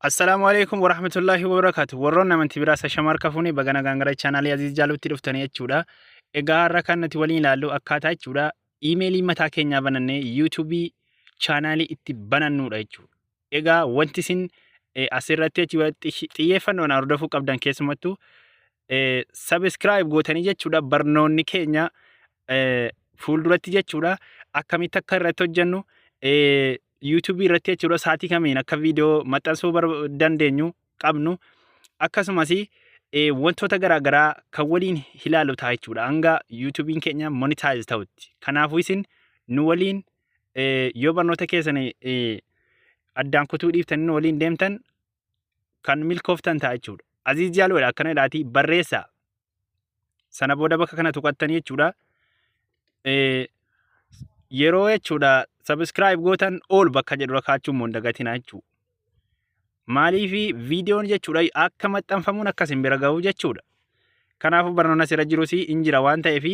Assalaamu alaikum warahmatullahi wabarakatuh. Warroonni amantii biraa sashama harka fuunee baga nagaan gara chaanaalii Aziz Jaaluutti dhuftanii jechuudha. Egaa har'a kan nuti waliin ilaallu akkaataa jechuudha iimeelii mataa keenyaa banannee yuutuubii chaanaalii itti banannuudha jechuudha. Egaa wanti isin asirratti jechuudha xiyyeeffannoon hordofuu qabdan keessumattuu sabiskiraayib gootanii jechuudha barnoonni keenya fuulduratti jechuudha akkamitti akka irratti hojjennu YouTube irratti jechuudha sa'aatii kamiin akka viidiyoo maxxansuu dandeenyu qabnu akkasumas wantoota garaagaraa kan waliin ilaalu ta'a jechuudha hanga YouTube'n keenya monetize ta'utti. Kanaafuu isin nu waliin yoo barnoota keessan addaan kutuu dhiiftanii nu waliin deemtan kan milkooftan ta'a jechuudha. Aziz Jaaloodha akkana jedhaatii barreessaa. Sana booda bakka kana tuqattanii jechuudha. Yeroo jechuudha subscribe gootan all bakka jedhu kaachuu immoo hin dagatinaa jechuudha. Maaliif viidiyoon jechuudha akka maxxanfamuun akka isin bira gahu jechuudha. Kanaafuu barnoonni asirra jirus hin jira waan ta'eef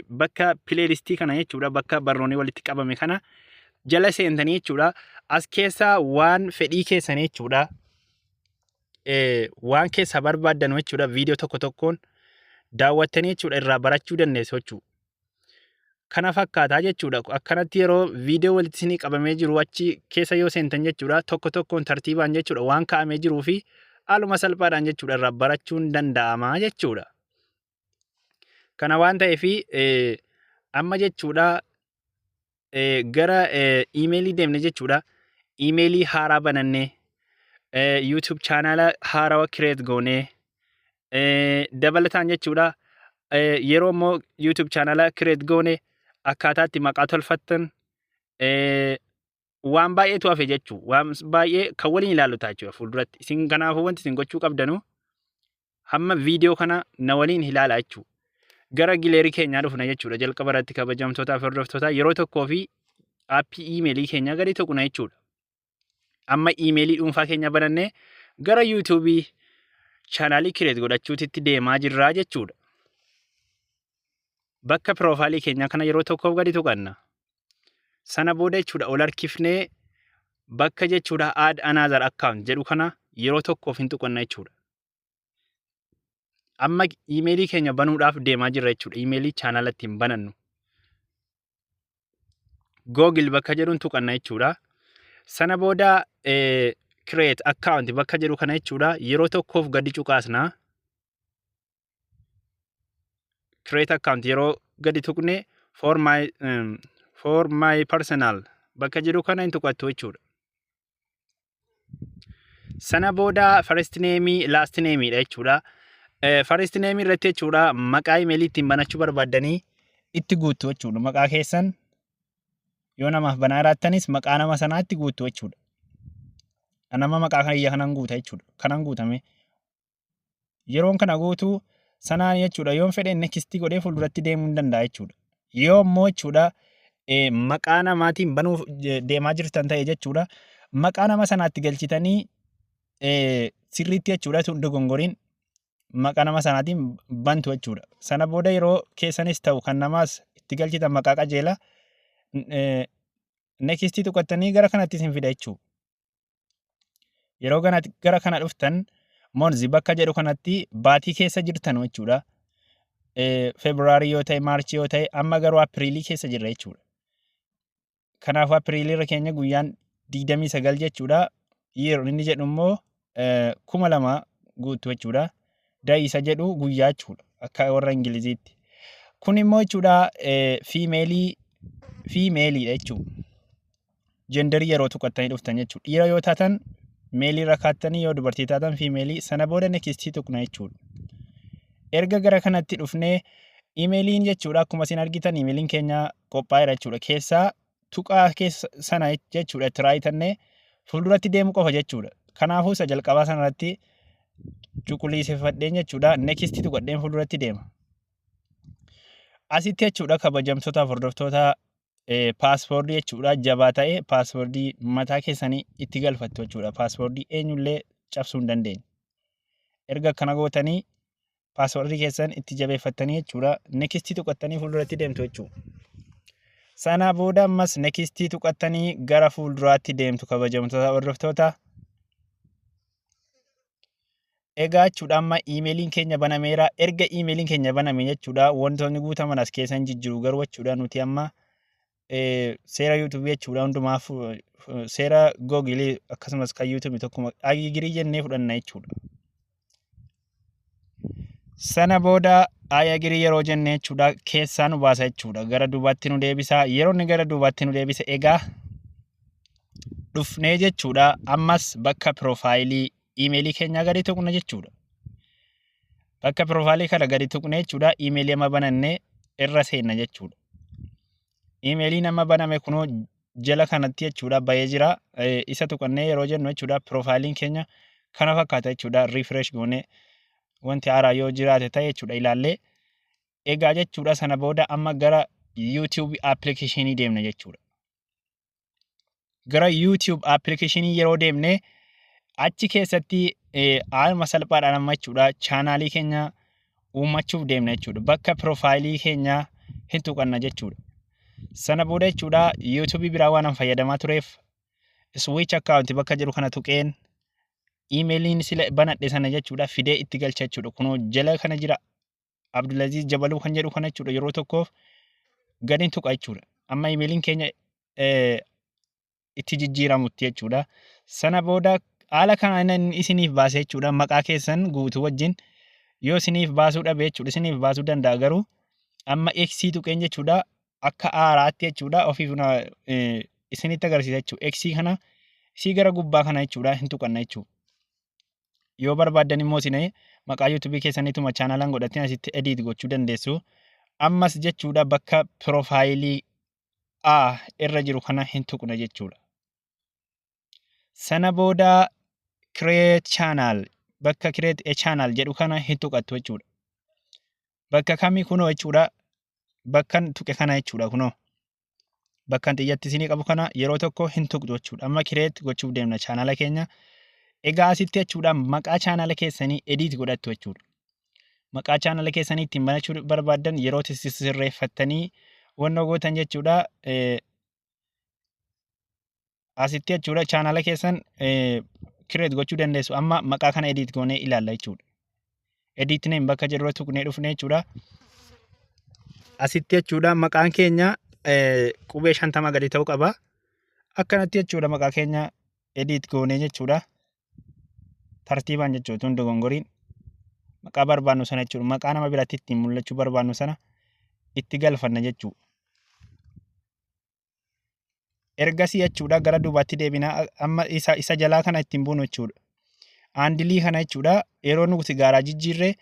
bakka pileelistii kana jechuudha bakka barnoonni walitti qabame kana jala seentanii jechuudha as keessaa waan fedhii keessanii jechuudha waan keessaa barbaaddan jechuudha viidiyoo tokko tokkoon daawwattanii jechuudha irraa barachuu dandeessu jechuudha. Kana fakkaataa jechuudha. Akkanatti yeroo viidiyoo walitti isinii qabamee jiru achi keessa yoo seentan jechuudha tokko tokkoon tartiibaan jechuudha waan kaa'amee jiruu fi haaluma salphaadhaan jechuudha irraa barachuun danda'ama jechuudha. Kana waan ta'eef amma jechuudha gara iimeelii deemne jechuudha. Iimeelii haaraa banannee YouTube chaanaala haarawaa kireet goonee dabalataan jechuudha yeroo immoo YouTube chaanaala kireet goone akkaataa itti maqaa tolfattan waan baay'eetu hafe jechuu waan baay'ee kan waliin ilaallu ta'a jechuudha fuulduratti. Isin kanaafuu wanti isin gochuu qabdanu hamma viidiyoo kana na waliin ilaalaa jechuudha. Gara gileerii keenyaa dhufna jechuudha. Jalqaba irratti kabajamtootaa fi hordoftootaa yeroo tokkoo fi aappii iimeelii keenyaa gadi tuqna jechuudha. Amma iimeelii dhuunfaa keenya banannee gara yuutuubii chaanaalii kireet godhachuutitti deemaa jirraa jechuudha. Bakka piroofaayilii keenyaa kana yeroo tokkoof gadi tuqanna. Sana booda jechuudha ol harkifnee bakka jechuudha add another account jedhu kana yeroo tokkoof hin tuqanna jechuudha. Amma iimeelii keenya banuudhaaf deemaa jirra jechuudha. Iimeelii chaanaala ittiin banannu. Google bakka jedhuun tuqanna jechuudha. Sana booda create account bakka jedhu kana jechuudha. Yeroo tokkoof gadi cuqaasna. Create account yeroo gadi tuqne for my personal bakka jedhu kana hin tuqattu jechuudha. Sana booda first name, last name dha jechuudha. First name irratti jechuudha maqaa imeelii ittiin banachuu barbaaddanii itti guuttu jechuudha. Maqaa keessan yoo namaaf banaa jiraattanis maqaa nama sanaa itti guuttu jechuudha. Nama maqaa kiyya kanan guuta jechuudha. Kanan guutame. Yeroon kana guutu sanaan jechuudha yoon fedhe next godhee fuulduratti deemuu hin danda'a jechuudha. Yoo immoo jechuudha maqaa namaatiin banuuf deemaa jirtan ta'e jechuudha maqaa nama sanaatti galchitanii sirriitti jechuudha tun dogongoriin maqaa nama sanaatiin bantu jechuudha. Sana booda yeroo keessanis ta'u kan namaas itti galchitan maqaa qajeelaa next tuqattanii gara kanatti isin fida jechuudha. Yeroo gara kana dhuftan month bakka jedhu kanatti baatii keessa jirtan jechuudha. Febraarii yoo ta'e, Maarchii yoo ta'e, amma garuu Apiriilii keessa jirra jechuudha. Kanaafuu Apiriilii irra keenya guyyaan 29 jechuudha. Yeroo inni jedhu immoo 2000 guutuu jechuudha. Day isa jedhu guyyaa jechuudha akka warra Ingiliziitti. Kun immoo jechuudha female femaleiidha jechuudha. Gender yeroo tuqattanii dhuftan jechuudha. Dhiira yoo taatan male irra kaattanii, yoo dubartii taatan female. Sana booda next tuqna jechuudha. Erga gara kanatti dhufnee imeeliin jechuudha akkuma isin argitan imeeliin keenya qophaa'eera jechuudha. Keessaa tuqaa keessa sana jechuudha itti raayitannee fuulduratti deemu qofa jechuudha. Kanaafuu isa jalqabaa sanarratti cuquliiseffadheen jechuudha next tuqadheen fuulduratti deema. Asitti jechuudha kabajamtootaaf hordoftoota password jechuudha jabaa ta'e password mataa keessanii itti galfattu jechuudha. Password eenyullee cabsuu hin dandeenye. Erga akkana gootanii password keessan itti jabeeffattanii jechuudha next tuqattanii fuulduratti deemtu jechuudha. Sana booda ammas next tuqattanii gara fuulduraatti deemtu kabajamtoota hordoftoota. Egaa jechuudha, amma iimeeliin keenya banameera. Erga iimeeliin keenya baname jechuudha, wantoonni guutaman as keessa hin jijjiiru. Garuu jechuudha, nuti amma seera YouTubeii jechuudha, hundumaaf seera Googleii akkasumas kan YouTubeii tokkuma, I agree jennee fudhanna jechuudha. Sana booda I agree yeroo jenne jechuudha, keessaa nu baasa jechuudha. Gara duubaatti nu deebisa. Yeroo inni gara duubaatti nu deebise, egaa dhufnee jechuudha, ammas bakka profileii iimeelii keenyaa gadi tuqna jechuudha. Bakka profileii kana gadi tuqne jechuudha, iimeelii amma banannee irra seenna jechuudha. Iimeeliin amma baname kunoo jala kanatti jechuudha bahee jira. Isa tuqannee yeroo jennu jechuudha, profileiin keenya kana fakkaata jechuudha. Refresh goonee wanti haaraa yoo jiraate ta'e jechuudha ilaallee. Egaa jechuudha, sana booda amma gara YouTube applicationii deemna jechuudha. Gara YouTube applicationii yeroo deemne, achi keessatti haaluma salphaadhaan amma jechuudha channelii keenya uummachuuf deemna jechuudha. Bakka profileii keenyaa hin tuqanna jechuudha. Sana booda jechuudha, YouTube biraa waan an fayyadamaa tureef, switch account bakka jedhu kana tuqeen iimeeliin sila banadhe sana jechuudha fidee itti galcha jechuudha. Kunoo jala kana jira, Abdulaziz Jabaluu kan jedhu kana jechuudha, yeroo tokkoof gadi tuqa jechuudha. Amma iimeeliin keenya itti jijjiiramutti jechuudha. Sana booda haala kanaan inni isiniif baase jechuudha, maqaa keessan guutuu wajjin yoo isiniif baasuu dhabe jechuudha, isiniif baasuu danda'a, garuu amma Xii tuqeen jechuudha, akka haaraatti jechuudha ofiif isinitti agarsiisa jechuudha. Xii kana isii gara gubbaa kana jechuudha hin tuqanna jechuudha. Yoo barbaaddan immoo isin maqaa YouTubeii keessaniituma channelaan godhattanii asitti edit gochuu dandeessu. Ammas jechuudha, bakka profileii A irra jiru kana hin tuqna jechuudha. Sana booda create channel, bakka create a channel jedhu kana hin tuqattu jechuudha. Bakka kamii? Kunoo jechuudha, bakkan tuqe kana jechuudha, kunoo. Bakkan xiyyatti isinii qabu kana yeroo tokko hin tuqxu jechuudha. Amma create gochuuf deemna channela keenya. Egaa asitti jechuudha, maqaa channela keessanii edit godhattu jechuudha. Maqaa channela keessanii ittiin banachuu barbaaddan yeroo sirreeffattanii wanna gootan jechuudha. Asitti jechuudha, channela keessan create gochuu dandeessu. Amma maqaa kana edit goonee ilaalla jechuudha. Edit name bakka jedhu tuqnee dhufne jechuudha. Asitti jechuudha, maqaan keenya qubee 50 gadi ta'uu qaba. Akkanatti jechuudha, maqaa keenya edit goonee jechuudha. Tartiibaan jechuudha, tun dogongoriin maqaa barbaannu sana jechuudha. Maqaa nama biratti ittiin mul'achuu barbaannu sana itti galfanna jechuudha. Ergasii jechuudha, gara duubaatti deebinaa, amma isa jalaa kana ittiin buunu jechuudha. Handleii kana jechuudha, yeroo nuti gaaraa jijjiirree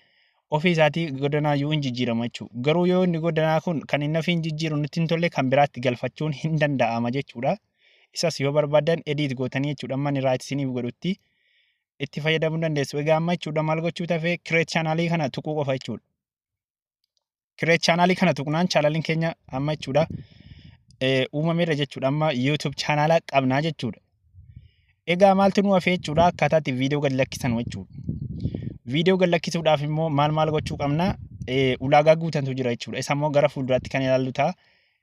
ofii isaatii godanaayyuu hin jijjiirama jechuudha. Garuu yoo inni godanaa kun kan inni ofii hin jijjiiru nutti hin tolle, kan biraatti galfachuun hin danda'ama jechuudha. Isas yoo barbaaddan edit gootanii jechuudha, amma inni right isiniif godhutti itti fayyadamuu dandeessu. Egaa amma jechuudha, maal gochuu tafee? Create channelii kana tuquu qofa jechuudha. Create channelii kana tuqnaan channeliin keenya amma jechuudha uumameera jechuudha. Amma YouTube channela qabnaa jechuudha. Egaa maaltu nu hafee jechuudha? Akkaataa itti viidiyoo gad lakkisan jechuudha. Viidiyoo gad lakkisuudhaaf immoo maal maal gochuu qabna? Ulaagaa guutantu jira jechuudha. Isa immoo gara fuulduraatti kan ilaallu ta'a.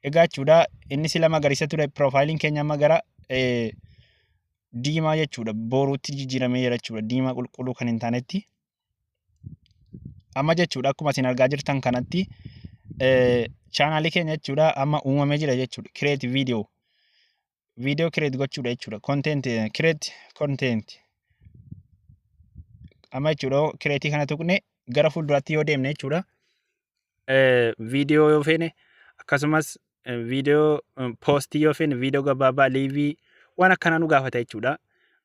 Egaa jechuudha, inni sila magariisa ture profileiin keenya amma gara diimaa jechuudha. Booruutti jijjiiramee jira jechuudha. Diimaa qulqulluu kan hin taanetti. Amma jechuudha, akkuma isin argaa jirtan kanatti channelii keenya jechuudha amma uumamee jira jechuudha. Create video. Viidiyoo create gochuudha jechuudha. Content, create content. Amma jechuudha, create kana tuqne gara fuulduraatti yoo deemne jechuudha. Viidiyoo yoo feene, akkasumas viidiyoo postii yoo feene, viidiyoo gabaabaa, liveii, waan akkanaa nu gaafata jechuudha.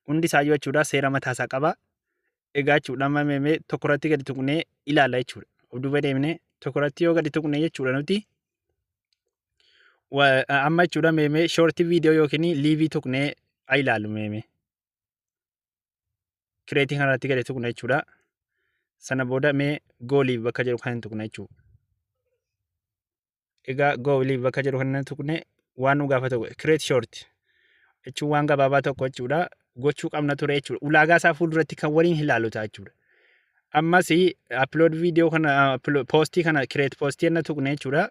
Hundi isaayyuu jechuudha seera mataasaa qaba. Egaa jechuudha, amma meemee tokkorratti gadi tuqnee ilaalla jechuudha. Of duuba deemnee tokkorratti yoo gadi tuqne jechuudha, nuti amma jechuudha meemee short video yookiin liveii tuqnee haa ilaallu meemee. Createii kanarratti gadi tuqna jechuudha. Sana booda mee go live bakka jedhu kan hin tuqna jechuudha. Egaa go live bakka jedhu kan hin tuqne, waan nu gaafatu create short jechuun waan gabaabaa tokko jechuudha gochuu qabna ture jechuudha. Ulaagaa isaa fuulduratti kan waliin ilaallu ta'a jechuudha. Ammas upload video kana, postii kana, create postii enna tuqne jechuudha.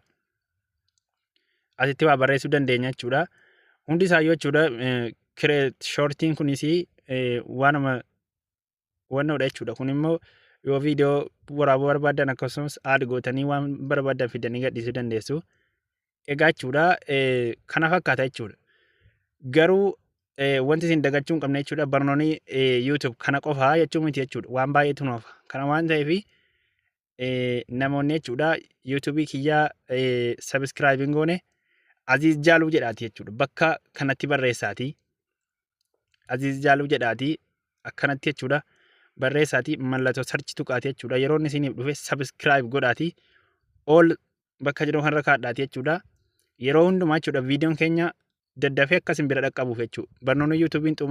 Asitti waa barreessuu dandeenya jechuudha. Hundi isaayyuu jechuudha, create shortiin kunis waanuma Wannoodha jechuudha. Kun immoo yoo viidiyoo waraabuu barbaadan, akkasumas add gootanii waan barbaadan fidanii gadhiisuu dandeessu. Egaa jechuudha, kana fakkaata jechuudha. Garuu wanti isin dagachuu hin qabne jechuudha, barnoonni YouTube kana qofaa jechuu miti jechuudha. Waan baay'eetu nu hafa. Kana waan ta'eef, namoonni jechuudha YouTubeii kiyyaa subscribe hin goone, Aziz Jaaluu jedhaati jechuudha. Bakka kanatti barreessaati. Aziz Jaaluu jedhaati akkanatti jechuudha. Barreessaati mallattoo search tuqaati jechuudha. Yeroo inni isiniif dhufe subscribe godhaati. All bakka jedhu kanarra kaadhaati jechuudha. Yeroo hundumaa jechuudha, viidiyoon keenya daddafee akkasin bira dhaqqabuuf jechuudha. Barnoonni YouTubeiin xumura.